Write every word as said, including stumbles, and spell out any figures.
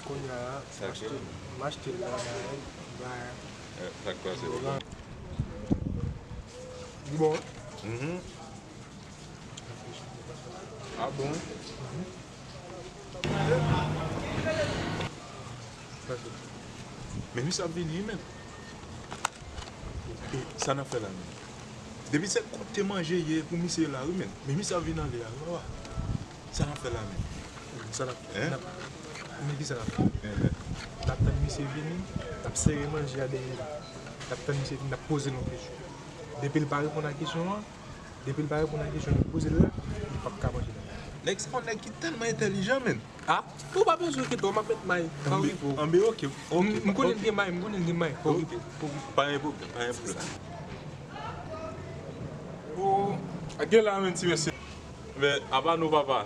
Kounye a, Sa k pase? M achte l la, bay. Eh, sa k pase? Li bon, wi. Ah bon? Men misye ap vini, wi, men. Sa n ap fè la, men? Depi se kote manje ye pou misye la, wi, men. Men misye ap vin ale a, wi, papa. Sa n ap fè la, men? Sa n ap fè? Men ki sa n ap fè? N ap tann misye vini, n ap sere manje a dèyè li. N ap tann misye vini, n ap poze l yon kesyon. Depi l pa reponn a kesyon an, depi l pa reponn a kesyon nou poze l la, li p ap ka manje. Nèg sa yon nèg ki tèlman entèlijan, men. Ah, ou pa bezwen enkyete w, m ap met may. Pa okipe w. Anbe, oke, oke. M konnen l gen may, m konnen l gen may. Pa okipe w. Pa gen pwoblèm, pa gen pwoblèm. Oh, a gen la, men, ti mesye. Men, apa nou, papa?